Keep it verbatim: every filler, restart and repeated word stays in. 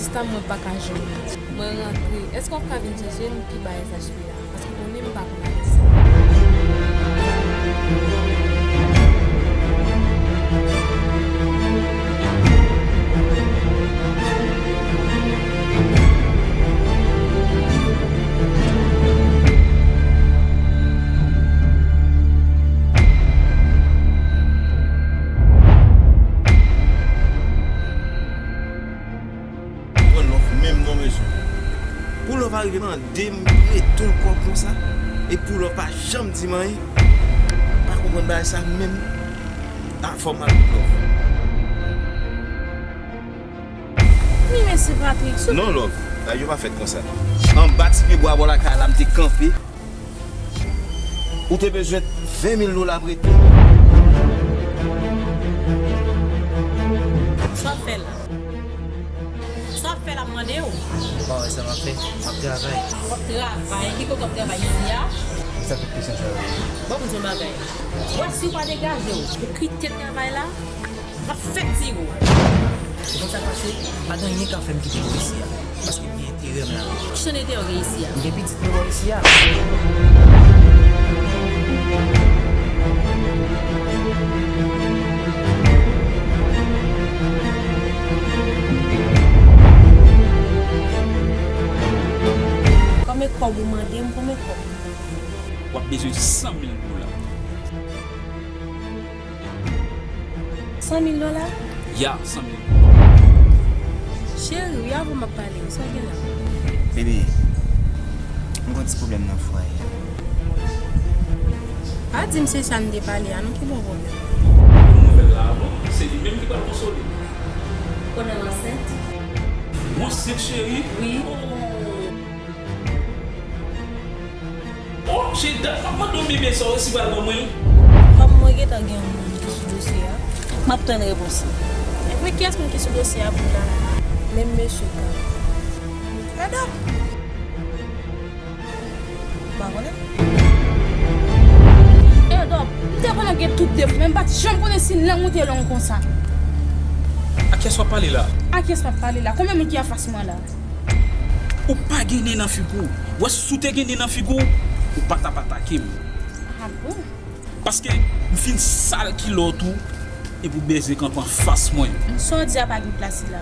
Sista, mwen pa ka jwenn li. Mwen rantre. Èske w ap ka vin chèche m pi ba S H P a? Paske konnen m pa konn ale sa. Konprann Love menm non mesye. Pou Love a rive mande m retoun kòb konsa, e pou Love pa janm di m anyen. M pa konprann bagay sa menm. A, fò m al Love. Wi, mesye Patrick, sou... Non, Love, bagay yo pa fèt konsa. Anba ti pye bwa bò lakay la, m te kanpe. Ou te bezwen ven mil dola pou ede m. Sa w ap fè la? Sa w ap fè la, m mande w? Ou pa wè sa m ap fè? M ap travay. W ap travay? Ki kote w ap travay, isi a? Sa tout kesyon sa yo. Bon, m di w yon bagay. W wè, si w pa degaje w, ou kite travay la, m ap fè tire w. Ou konn sa k pase? Pa gen anyen k ap fè m kite bò isi a. Paske m gen enterè m ladan. Ki jan enterè w gen isi a? M gen pitit mwen bò isi a. Konbyen kòb ou mande m? Konbyen kòb? W ap bezwen san mil dola. San mil dola? Ya, san mil. Cheri, wi, avè w m ap pale. Sa w gen la? Bebe, m gen yon ti pwoblèm nan fwaye a. Pa di m se sa n te pale a, non, ki bò pwoblèm? Nouvèl la, bon, se li menm ki pral konsole m. Konnen m ansent? Ou ansent, cheri? Wi. Oh. Oh, Jada, m ap mande w bebe sa w resi pral ban mwen. Kòm mwen gentan gen yon moun ki sou dosye a, m ap tann repons li. Men kiyès moun ki sou dosye a pou la? Menm mesye Gab. Eda! M pa konnen. Eda, m te konnen w gen tout defo, men m pa t janm konnen si lang ou te long konsa. A kiyès w ap pale la? A kiyès m ap pale la? Konbyen moun ki anfas mwen la? Ou pa gen nen nan figi w. Wè, si w te gen nen nan figi w, ou pa t ap atake m. A bon? Paske m fin sal kilòt ou, epi w bezwen kanpe anfas mwen. Sa w di a pa gen plas li la.